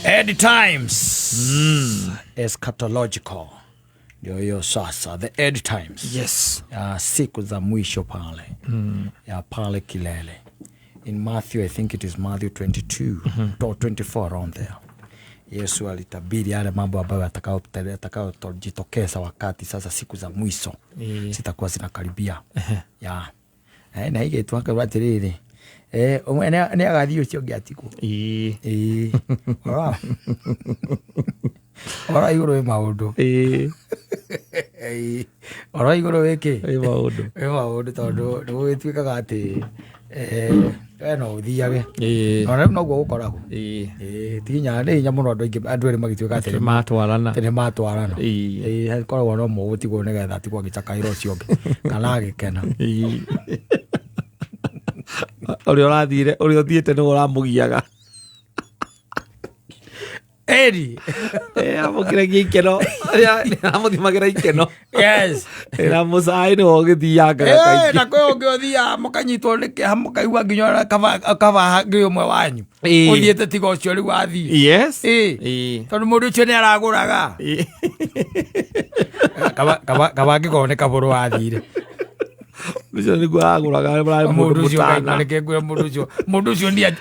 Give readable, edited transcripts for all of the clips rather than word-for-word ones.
End times eschatological ndio hiyo sasa, the end times. Ya siku za mwisho pale ya pale kilele in Matthew, I think it is Matthew 22 or 24, around there. Yesu alitabiri yale mambo ambayo yatakayojitokeza wakati sasa siku za mwisho zitakuwa zinakaribia ya na igĩtwo akauga atĩrĩrĩ, ũmwe nĩ agathiĩ, ũcio ũngĩ atigwo. Ĩĩ. Ũhoro wa igũrũ wĩ maũndũ. Ĩĩ. Ũhoro wa igũrũ wĩ kĩ? Wĩ maũndũ. Wĩ maũndũ, tondũ nĩ gũgĩtuĩkaga atĩ we no ũthiage. Ona rĩu noguo gũkoragwo. Ĩĩ, ti hinya, nĩ hinya mũno andũ aingĩ, andũ erĩ magĩtuĩka atĩ Matwarana. Atĩ nĩ matwarana. Ĩĩ, hakoragwo no ũmwe ũgũtigwo nĩgetha atigwo agĩcakaĩra ũcio ũngĩ kana agĩkena. Ũrĩa ũrathire, ũrĩa ũthiĩte nĩwe ũramũgiaga. Eri. Amũkĩragia ikeno, amũthimagĩra ikeno. Na mũcai nĩwe ũgĩthiangaga kaingĩ. Na kwĩ ũngĩ ũthiaga mũkanyitwo nĩ kĩeha, mũkaigua nginya ona kaba hangĩ ũmwe wanyu ũthiĩte tiga ũcio rĩu athiĩ. Tondũ mũndũ ũcio nĩ aragũraga. Kaba angĩkorwo nĩ kabũrũ wathire. Ũcio nĩguo aragũraga, arĩ mũndũ Mũndũ ũcio mũtana. ngaigua reke ngwĩre mũndũ ũcio niĩ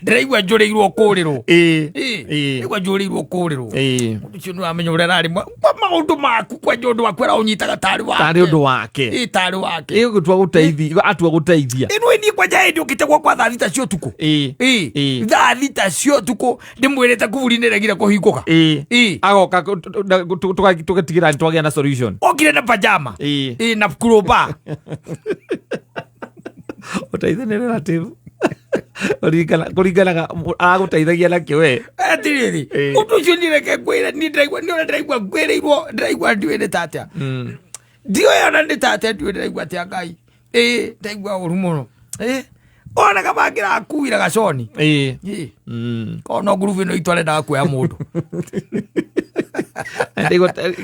ndĩraigua njũrĩirwo kũrĩrwo. Ndĩraigua njũrĩirwo kũrĩrwo. Mũndũ ũcio nĩ wamenya ũrĩa ararĩ kwa maũndũ maku, kwanja ũndũ waku araũnyitaga tarĩ wake. Tarĩ ũndũ wake. Ĩĩ, tarĩ wake. Ĩ gũtua gũteithia, atua gũteithia. Ĩno niĩ kwanja hĩndĩ ũkĩte gwakwa thaa 6 cia ũtukũ. Ĩĩ, thaa 6 cia ũtukũ ndĩmwĩrĩte kuburi nĩ regire kũhingũka. Agoka tũgatigĩra nĩ twagĩa na solution. Okire na pajama. Ĩĩ, na kuroba. Ũteithio nĩ relative. Kũringanaga aragũteithagia nakĩ we. Atirĩrĩ, ũndũ ũcio niĩ reke ngwĩre, niĩ ndĩraigua, niĩ ũrĩa ndĩraigua ngwĩrĩirwo, ndĩraigua ndiũĩ nĩ ta atĩa. Ndiũĩ ona nĩ ta atĩa, ndiũĩ ndĩraigua atĩa Ngai. Ĩĩ, ndaigua ũru mũno. Ĩĩ, ona kaba ngĩrakuire gaconi. Ĩĩ. Korwo no ngurubu ĩno itũ arendaga kuoya mũndũ.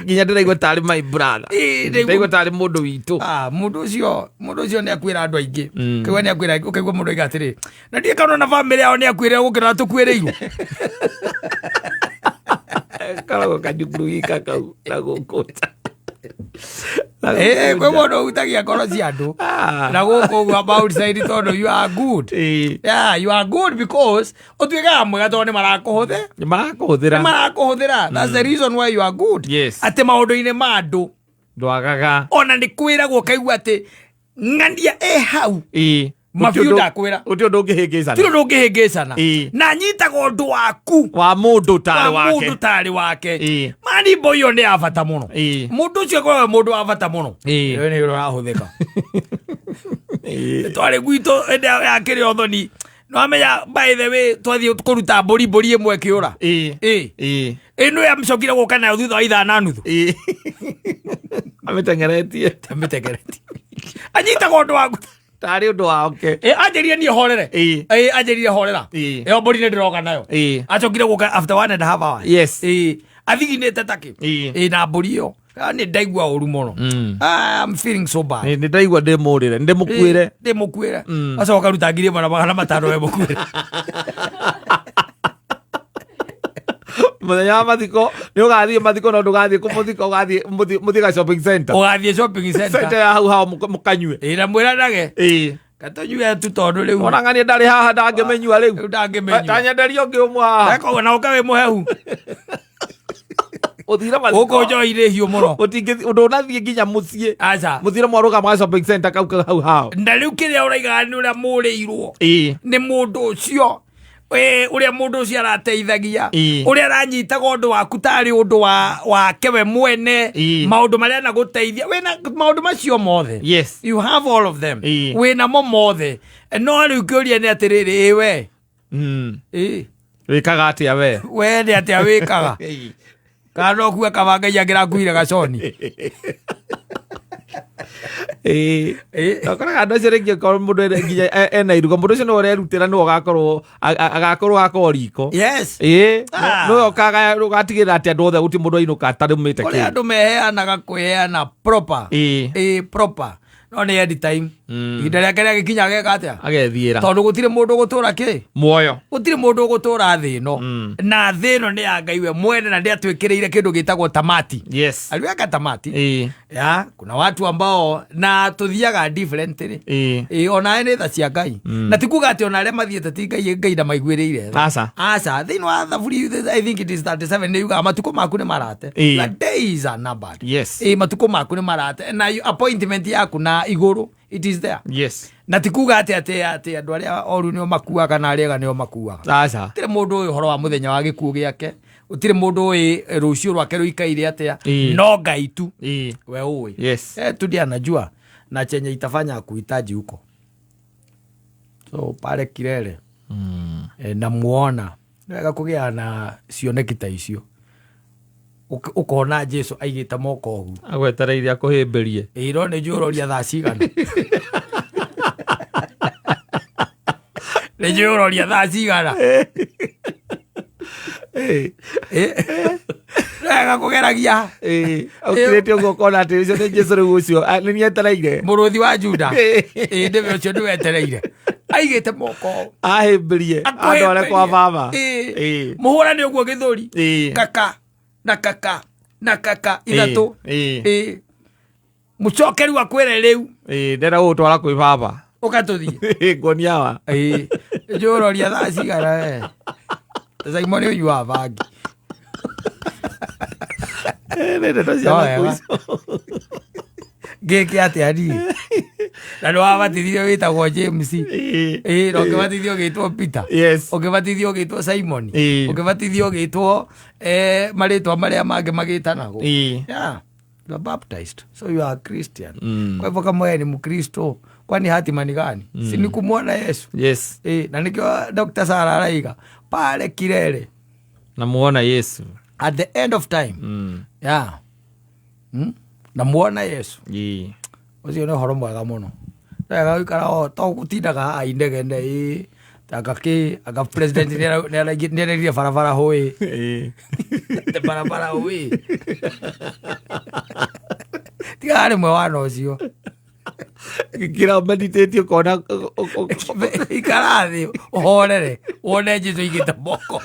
Nginya ndĩraigua tarĩ my brother. Ĩĩ, ndĩraigua tarĩ mũndũ witũ. Ah, mũndũ ũcio nĩ akuĩra andũ aingĩ. Ũkaigua nĩ akuĩra, ũkaigua mũndũ oiga atĩrĩ, na ndiĩ kana ona bamĩrĩ yao nĩ akuĩrĩra gũkĩra tũkuĩrĩirwo. Karagwo kanyukuru gika kau na gũkũ nja. Na Ĩĩ, gũkũ kwĩ nja. mũndũ ũhutagia ngoro cia andũ. Na gũkũ ũguo about side, tondũ you are good. Yeah, you are good because ũtuĩkaga mwega tondũ nĩ marakũhũthĩ Nĩ marakũhũthĩra. Nĩ marakũhũthĩra. That's the reason why you are good. Atĩ maũndũ-inĩ ma andũ Ndwagaga. Ona nĩ kwĩragwo ũkaigua atĩ ng'ania ĩ hau. Mabiũ ndakwĩra. Gũtirĩ ũndũ ũngĩhĩngĩcana. Tirĩ ũndũ ũngĩhĩngĩcana. Na anyitaga ũndũ waku wa mũndũ tarĩ wa wake. Mũndũ tarĩ wake. Mani mbo ĩyo nĩ ya bata mũno. Mũndũ ũcio akoragwo e mũndũ wa bata mũno. Ĩyo nĩ ũrahũthĩka. Twarĩ gwitũ hĩndĩ ya kĩrĩa ũthoni, nĩwamenya, by the way, twathiĩ kũruta mbũri ĩmwe ĩkĩũra. Ĩĩ. Ĩno yamĩcokire gũka nayo thutha wa ithaa na nuthu. Amĩteng'eretie. Amĩteng'eretie, anyitaga ũndũ waku tarĩ ũndũ wake. Ĩ, anjĩrire niĩ horere. Ĩ, anjĩrire horera. Ĩyo mbũri nĩ ndĩroka nayo. Acokire gũka after 1.5 hours. Ĩ, athiginĩte takĩ. Ĩ, na mbũri ĩyo. Ah, nĩ ndaigua ũru mũno. Ah, I'm feeling so bad. Nĩ ndaigua ndĩmũrĩre, ndĩmũkuĩre. Ndĩmũkuĩre. Acoka ruta 1500 we mũkuĩre. Mũthenya wa mathiko nĩ ũgathiĩ mathiko, no ndũgathiĩ kũmũthika, ũgathiĩ mũthiĩ ga shopping center. Ũgathiĩ shopping center. Center ya hau hao mũkanyue. Ĩ, na mwĩranage katũnyue tu tondũ rĩu Ona ng'ania ndarĩ haha, ndangĩmĩnyua rĩu. Rĩu ndangĩmĩnyua. Tanyenderia ũngĩ ũmwe haha. Eko na ũka wĩ mũhehu. Ũthire mathiko. Gũkũ njohi nĩ hiũ mũno. Ndũnathiĩ nginya mũciĩ. Aca. Mũthire mwarũgama shopping center kau hau hao. Na rĩu kĩrĩa ũraigaga nĩ ũrĩa mũrĩirwo nĩ mũndũ ũcio, ũrĩa mũndũ ũcio arateithagia, ũrĩa aranyitaga ũndũ waku tarĩ ũndũ wake we mwene, maũndũ marĩa anagũteithia, wĩna maũndũ macio mothe. You have all of them. Wĩnamo mothe, no rĩu kĩũria nĩ atĩrĩrĩ, ĩ we ĩ Wĩkaga atĩa we? We nĩ atĩa wĩkaga? Kana no kuga kaba Ngai angĩrakuire gaconi. Ĩĩ. Ũkoraga andũ acio rĩngĩ okorwo mũndũ nginya ena iruga, mũndũ ũcio nĩwe ũrerutĩra, nĩwe ũgakorwo agakorwo akorwo riko. Ĩĩ. Nĩwe ũkagaya, ũgatigĩrĩra atĩ andũ othe gũtirĩ mũndũ ainũka atarũmĩte Kũrĩ kĩndũ. andũ meheanaga kwĩheana proper. Ĩĩ, proper. No nĩ end time. Ihinda rĩake rĩagĩkinya ageka atĩa? Agethiĩra. Tondũ gũtirĩ mũndũ ũgũtũra kĩ? Muoyo. Gũtirĩ mũndũ ũgũtũra thĩ ĩno. Na thĩ ĩno nĩ ya Ngai we mwene na nĩatwĩkĩrĩire kĩndũ gĩtagwo tamati. Yes. Aliweka tamati. Ĩĩ. Ya, kuna watu ambao na tuthiaga differently. Ĩĩ. Ĩĩ, onawe nĩ tha cia Ngai. Na ti kuga atĩ ona arĩa mathiĩte ti Ngai Ngai ndamaiguĩrĩire tha. Aca. Aca, thĩinĩ wa thaburi I think it is 37 nĩ yugaga matukũ maku nĩ marate. Ĩĩ. Your days are numbered. Yes. Ĩĩ, matukũ maku nĩ marate na appointment yaku na igũrũ it is there. Yes. Na ti kuga atĩ atĩ atĩ andũ arĩa oru nĩo makuaga na arĩa ega nĩo makuaga. Aca. Gũtirĩ mũndũ ũĩ ũhoro wa mũthenya wa gĩkuũ gĩake, gũtirĩ mũndũ ũĩ rũciũ rwake rũikaire atĩa, Ĩĩ. no Ngai tu Ĩĩ. we ũĩ. Yes. Tu ndiye anajua na chenye itafanya akuhitaji huko. So pale kilele namuona nĩ wega kũgĩa na cioneki ta icio. Ũkona Jesu aigĩte moko ũguo. Agwetereire akũhĩmbĩrie. Ĩĩ, no nĩ njũĩ ũroria thaa cigana. Nĩ njũĩ ũroria thaa cigana. Ĩĩ. Wega kũgeragia. Ĩĩ. Ũkirĩte ũguo ũkona atĩ ũcio nĩ Jesu rĩu ũcio. Nĩ nĩetereire. Mũrũthi wa Juda. Ĩĩ, nĩwe ũcio nĩwetereire. Aigĩte moko. Ahĩmbĩrie. Andware kwa baba. Ĩĩ. Ĩĩ. Mũhũrane ũguo gĩthũri. Ĩĩ. Kaka na kaka na kaka ithatũ. Ĩĩ. Ĩĩ. Mũcoke rĩu akwĩre rĩu. Ĩĩ, ndĩrenda gũgũtwara kwĩ baba. Ũgatũthiĩ. Ĩĩ, nguonia wa. Ĩĩ. Njũĩ ũroria thaa cigana we. Simon ũnyuaga bangi. Ĩĩ, nĩ ndeto cia No maku wega. icio. Ngĩke atĩa niĩ? Na nĩ wabatithirio wĩtagwo James. Ĩĩ. Ĩĩ, na ũkĩbatithio ũgĩtwo Peter. Yes. Ũkĩbatithio ũgĩtwo Simon. Ĩĩ. Ũkĩbatithio ũgĩtwo marĩtwa marĩa mangĩ magĩtanagwo. Ĩĩ. Yeah, you are baptized. So you are a Christian. Kwa hivyo kama wewe ni Mkristo, kwani hatima ni gani? Si ni kumwona Yesu. Yes. Ĩĩ, na nĩkĩo Dr. Sarah araiga pale kilele Namuona Yesu. at the end of time. Yeah. Namuona Yesu. Ĩĩ. Ũcio nĩ ũhoro mwega mũno. Wega gũikara o to gũtindaga haha inegene ĩ anga kĩ anga president nĩarairie barabara hũĩ. Ĩĩ. Te barabara hũĩ. Tiga rĩmwe wana ũcio. Gĩkĩra meditate ũkona Ikara thĩ ũhorere wone Jesu aigĩte moko.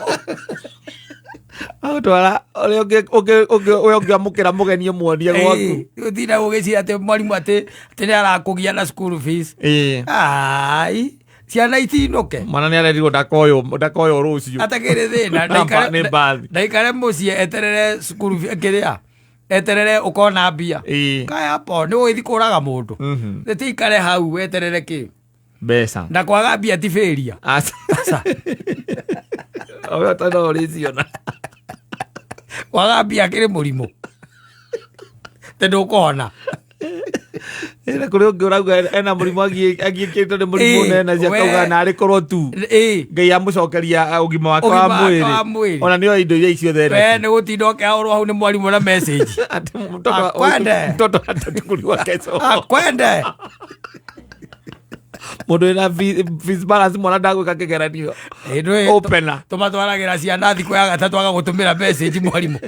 agũtwara ũrĩa ũrĩa ũngĩamũkĩra mũgeni ũmuonie gwaku. Gũtinda gũgĩciria atĩ mwarimũ atĩ atĩ nĩ arakũgia na school fees. Ĩĩ. Ai, ciana itinũke. Mwana nĩ arerirwo ndakoywo rũciũ. Atakĩrĩ thĩna Nĩ mbathi. ndaikare mũciĩ eterere cukuru kĩrĩa eterere ũkona mbia. Ĩĩ. Kaya hapo nĩ ũgĩthiĩ kũraga mũndũ. Ti ikare hau weterere kĩ. Mbeca. Na kwaga mbia ti failure. Aca. Aca. Ũyũ ũtana ũrĩciona. Kwaga mbia kĩrĩ mũrimũ. Tondũ ndũkona. Ĩna kũrĩ ũngĩ ũrauga ena mũrimũ agiĩkĩtwo nĩ mũrimũ Ĩĩ, nena cia we- kauga narĩ korwo tu. Ĩĩ. Ngai amũcokeria ũgima wake wa Ũgima wake wa mwĩrĩ. mwĩrĩ. Ona nĩoĩ indo iria ciothe We enacio. nĩ gũtinda ũkĩhaũrwo hau nĩ mwarimũ na message. Ati Akwende. mtoto atachukuliwa kesho. Akwende. Mũndũ wĩna fees balance mwana ndagwĩka kĩgeranio. Ĩĩ, ndũĩ- Opener. tũmatwaragĩra ciana thikũ ya gatatũ agagũtũmĩra message mwarimũ.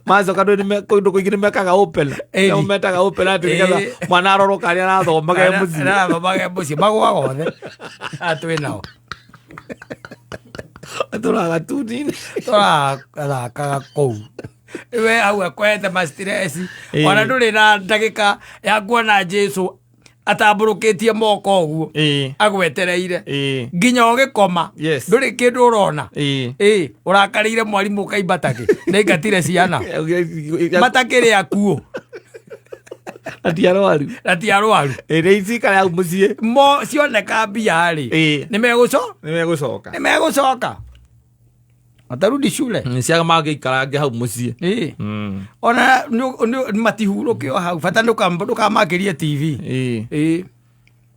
Macoka ndũĩ kũndũ kũingĩ nĩ mekaga opener. Ĩni. Nĩo metaga opener atĩ nĩgetha Ĩĩ. mwana arorwo karĩa arathomaga e mũciĩ. Arathomaga e mũciĩ magũaga othe. Haha twĩ nao. Atũraga tuni-inĩ. Tũrathakaga kũu. We hau akwete ma stress. Ĩĩ. Ona ndũrĩ na ndagĩka ya kuona Jesu atambũrũkĩtie moko ũguo. Ĩĩ. Agwetereire. Ĩĩ. Nginya ũgĩkoma. Yes. Ndũrĩ kĩndũ ũrona. Ĩĩ. Ĩĩ, ũrakarĩire mwarimũ ũkaimba takĩ. Nĩaingatire ciana. Matakĩrĩ akuũ. Na ti arwaru. Na ti arwaru. Ĩĩ, nĩ cikare hau mũciĩ. Mo cioneka mbia rĩ. Ĩĩ. Nĩ megũco? Nĩ megũcoka. Nĩ megũcoka. Matarudi shule. Ciaga mangĩikarange hau mũciĩ. Ĩĩ. Ona matihurũke o hau bata ndũkamakĩrie TV. Ĩĩ. Ĩĩ.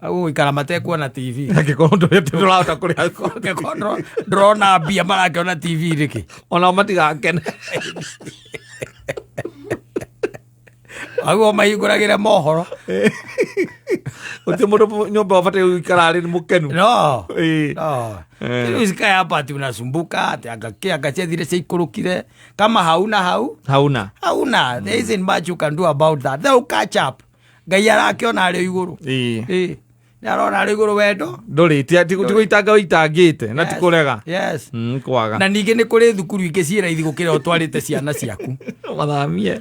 Hau gũikara matekuona TV. Angĩkorwo ndũrahota kũrĩha Angĩkorwo ndũrona mbia marakĩona TV nĩkĩ? Onao matigakene. Hau o mahingũragĩre mohoro. Gũtirĩ mũndũ nyũmba ũbataire gũikara arĩ mũkenu. No. Ĩĩ. No. Eh. Rĩu usikae hapa ati unasumbuka ati angakĩ angachethire ciaikũrũkire kama hauna hau Hauna. hauna. There isn't much you can do about that. They'll catch up. Ngai arakĩona arĩ igũrũ. Ĩĩ. Ĩ, nĩ arona arĩ igũrũ wendo. Ndũrĩ ti gũitanga wĩitangĩte na ti Yes. kũrega. Yes. Kwaga. Na ningĩ nĩ kũrĩ thukuru ingĩ ciĩ raithi gũkĩra ũtwarĩte ciana ciaku. Mathamie.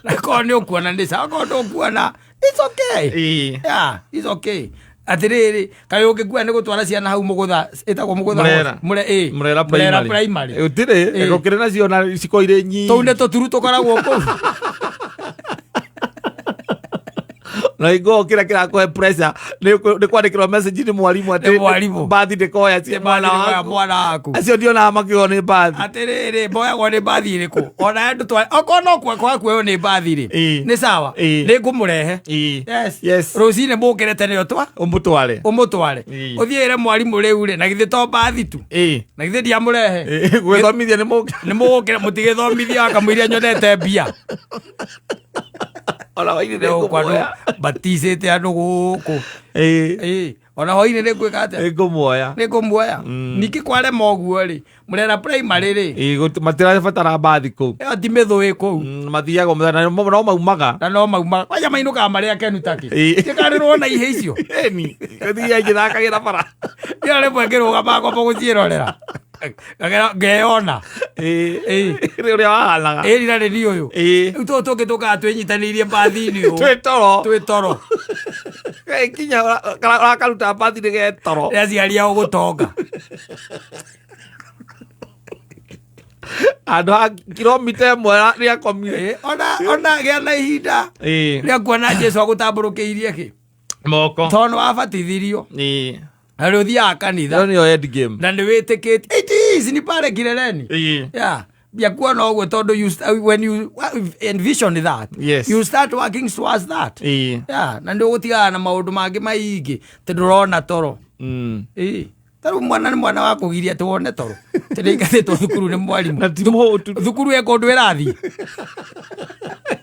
Na korwo nĩ ũkuona nĩ sawa, korwo ndũkuona, it's okay. Ĩĩ. Yeah, it's okay. Atĩrĩrĩ, kaĩ ũngĩkua nĩ gũtwara ciana hau mũgũtha, ĩtagwo mũgũtha? Mũrera. Mũre, ĩ. Mũrera. Mũrera Primary. Primary. Gũtirĩ. Ĩĩ. Gũkĩrĩ nacio na ciko irĩ nyingĩ. Tũu nĩ tũturu tũkoragwo kũu. Na ingo kĩrĩa kĩrakũhe pressure nĩ kwandĩkĩrwo message nĩ mwarimũ atĩ Nĩ mwarimũ. mbathi ndĩkoya cie mwana waku. Mwana waku. Acio ndionaga makĩoywo nĩ mbathi. Atĩrĩrĩ, mboyagwo nĩ mbathi ĩrĩkũ? Ona ndũtware okorwo no kwaga kuoywo nĩ mbathi rĩ, nĩ sawa. Nĩ ngũmũrehe. Ĩĩ. Yes. Yes. Rũcinĩ mũkĩre tene ũtwa Ũmũtware. Ũmũtware. Ũthiĩ ĩre mwarimũ rĩu rĩ, na githĩ to mbathi tu? Na githĩ ndiamũrehe? Ĩĩ, gwĩthomithia nĩ mũngĩ. Nĩ mũgũkĩra mũtigĩthomithia akamũiria nyonete mbia. Ona waini nĩ Gũkũ andũ ngũmuoya. baticĩte andũ gũkũ. Ĩĩ. Ĩĩ, ona hwainĩ nĩ ngwĩka atĩa? Nĩ ngũmuoya. Nĩ ngũmuoya. Ningĩ kwarema ũguo rĩ, Mũrera Primary rĩ, Ĩĩ, matirabatara mbathi kũu. Ĩyo ti mĩthũ ĩ kũu. Mathiaga mũthenya na no maumaga. Na no mauma kwanja mainũkaga marĩ akenu takĩ. Ĩĩ. Tikarĩrwo na ihe icio. Ĩni gũthiaga igĩthakagĩra bara. Ĩyo rĩmwe ngĩrũgama ngomba gũciĩrorera. Ngagera ngeyona. Ĩĩ. Ĩĩ. Ũrĩa wahanaga. Ĩri na nĩ ũyũ. Ĩĩ. Rĩu tũtũ tũngĩ tũkaga twĩnyitanĩirie mbathi-inĩ ũũ. Twĩ toro. Twĩ toro. Kinya ũrakaruta mbathi nĩ ge toro. Nĩ aciari ao gũtonga. Handũ ha kilomita 1 nĩ akomire. Ĩĩ, ona gĩa na ihinda rĩa kuona Jesu agũtambũrũkĩirie kĩ. Moko. Tondũ nĩ wabatithirio. Na nĩ ũthiaga kanitha. Ĩyo nĩyo end game. Na nĩ wĩtĩkĩtie. It is ni pale kileleni. Yeah. Ya kuona ũguo tondũ when you envision that, you start working towards that. Yeah, na nĩ ũgũtigana na maũndũ mangĩ maingĩ tondũ ndũrona toro. Ĩĩ. Ta rĩu mwana nĩ mwana wa kũgiria atĩ wone toro. Atĩ nĩaingatĩtwo thukuru nĩ mwarimũ. Na ti mũhũtu. Thukuru ĩ kũndũ ĩrathiĩ.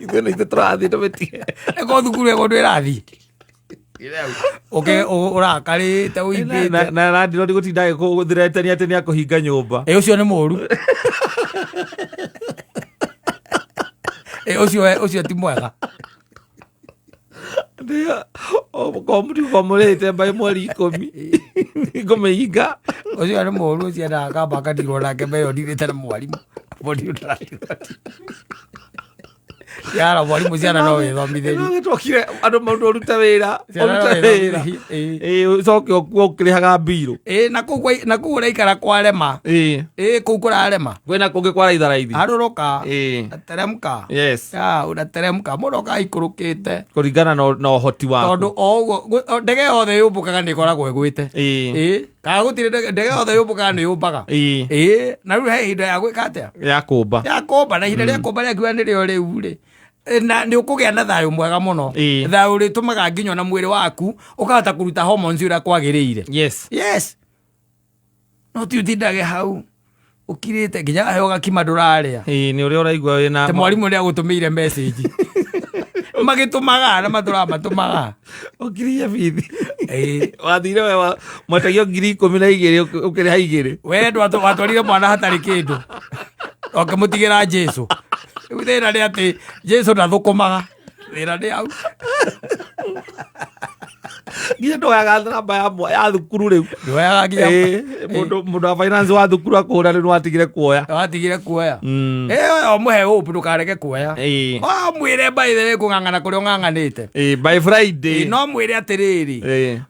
Ithuĩ nĩ ithuĩ tũrathiĩ tũmĩtige. Ĩkorwo thukuru ĩ kũndũ ĩrathiĩ. Ũke ũrakarĩte ũimbĩte. Na landlord gũtinda agĩkũthreatenia atĩ nĩ akũhinga nyũmba. Ĩ, ũcio nĩ mũru. Ĩ, ũcio ti mwega. Mũtigo mũrĩhĩte mbaĩ mweri 10 ngũmĩhinga. Ũcio nĩ mũru, ũcio endaga kamba akatirwo nake meyonirĩte na mwarimũ. Mwarimũ ndaratirwo. Yara mwarimũ ciana no wĩthomithĩrie. Twokire andũ maũndũ ũrute wĩra. Ciana no Ũrute wĩra. wĩthomithĩrie. Ĩĩ. Ĩĩ, ũcoke ũkuo ũkĩrĩhaga mbirũ. Ĩĩ, na kũu ũraikara kwarema. Ĩĩ, kũu kũrarema. Kwĩna kũngĩ kwa raitharaithi. Harũrũka. Teremka. Ya, unateremka mũno ũkaikũrũkĩte. Kũringana na ũhoti waku. Tondũ o ũguo ndege yothe yũmbũkaga nĩ ĩkoragwo ĩgwĩte. Ĩĩ, kana gũtirĩ ndege yothe yũmbũkaga nĩ yũmbaga. Ĩĩ, na rĩu he ihinda ya gwĩka atĩa? Ya kũmba. Ya kũmba, na ihinda rĩa kũmba rĩakiuga nĩrĩo rĩu rĩ. Na nĩ ũkũgĩa na thayũ mwega mũno. Thayũ ũrĩtũmaga nginya ona mwĩrĩ waku ũkahota kũruta hormones ũrĩa kwagĩrĩire. Yes. No ti ũtindage hau ũkirĩte nginya heo gakima ndũrarĩa. Ĩĩ, nĩ ũrĩa ũraigua wĩna Te mwarimũ nĩ agũtũmĩire message. Magĩtũmaga na matũramatũmaga. Ũkirie bithi. Ĩĩ. Wathire we mwetagio 12,000 ũkĩrĩha 2. We watwarire mwana hatarĩ kĩndũ. Ũkĩmũtigĩra Jesu. Rĩu thĩna nĩ atĩ Jesu ndathũkũmaga. Thĩna nĩ hau. Nginya ndoyaga namba ya thukuru rĩu. Ndoyaga nginya. Ĩĩ, mũndũ wa finance wa thukuru akũhũra rĩu nĩwatigire kuoya. Watigire kuoya. Ĩĩ, ũmũhe hope ndũkarege kuoya. Mwĩre by the way kũng'ang'ana kũrĩa ũng'ang'anĩte. Ĩĩ, by Friday. Ĩĩ, no mwĩre atĩrĩrĩ.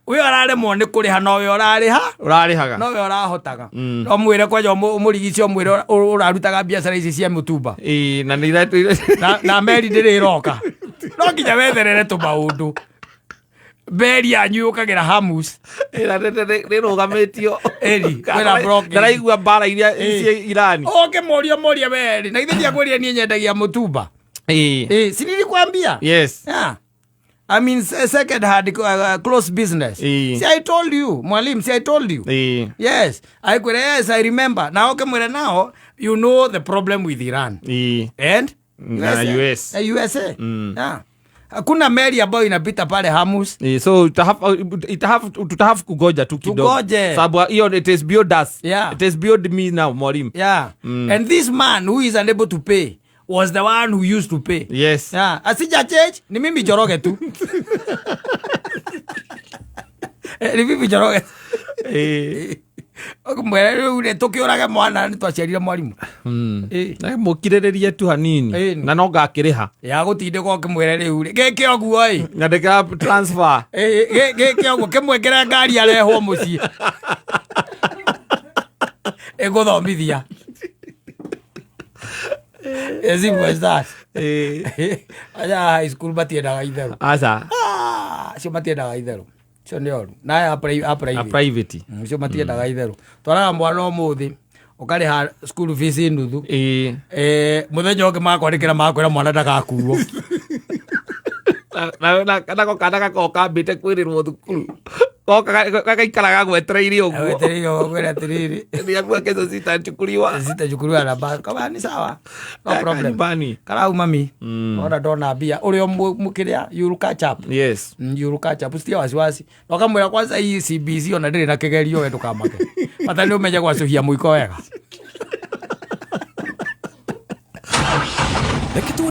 Ũyũ araremwo nĩ kũrĩha nowe ũrarĩha. Ũrarĩhaga. Nowe ũrahotaga. No mwĩre kwanja ũmũrigicie ũmwĩre ũrarutaga biacara ici cia mũtumba. Ĩĩ, na nĩ Na meri ndĩrĩ ĩroka. No nginya wetherere tũmaũndũ. Meri yanyu yũkagĩra Hamus. Ĩra nĩrũgamĩtio. Ĩri, kwĩna blockade. Ndaraigua mbara iria ciĩ Irani. Ũngĩmũria mũrie weri. Na githĩ ndiakwĩrire niĩ nyendagia mũtumba. Ĩĩ. Si nilikwambia? Yes. Yeah. I mean, second hand close business. Ĩĩ. See, I told you, mwalimu, see, I told you. Ĩĩ. Yes. I kwĩra, yes, I remember. Na ũkĩmwĩra now, you know the problem with Iran. Ĩĩ. And? Na USA. US. Na USA. Yeah. Hakuna meli ambayo inapita pale Hamus. So tutahave kugoja tu kidogo. Tugoje. Sababu hiyo it is beyond us. Yeah. It is beyond me now, mwalimu. Yeah. And this man who is unable to pay, Was the one who used to pay. Yeah, asija change, ni mimi Njoroge tu. Ni mimi Njoroge. Ũkĩmwĩra rĩu rĩ, tũkĩũrage mwana nĩ twaciarire mwarimũ. Mũkirĩrĩrie tu hanini. Na no ngakĩrĩha. Ya gũtindĩka ũkĩmwĩra rĩu rĩ, gĩke ũguo ĩ. Nyandĩkĩra transfer. Gĩke ũguo, kĩmwĩkĩre ngari arehwo mũciĩ. Ĩgũthomithia. As simple as that. Aya high school matiendaga itherũ. Aca. Ah, acio matiendaga itherũ. Acio nĩ oru. Na aya a a private. Private. Acio matiendaga itherũ. Twaraga mwana ũmũthĩ ũkarĩha school fees nuthu. Mũthenya ũngĩ makwandĩkĩra makwĩra mwana ndagakuo. Nako kana gakoragwo kambĩte kwĩrĩrwo thukuru goka gagaikara gagwetereire ũguo. Wetereire ũguo atĩrĩrĩ. Niambia kesho sitachukuliwa. Sitachukuliwa na basi. Kama ni sawa. No problem. Nyumbani. Karau mami. Ona ndona mbia ũrĩa mũkĩrĩa, you'll catch up. You'll catch up. Usitie wasiwasi. Na ũkamwĩra kwanza hii CBC ona ndĩrĩ na kĩgerio, we ndũkamake. Bata nĩ ũmenye gwacũhia mũiko wega. Reke.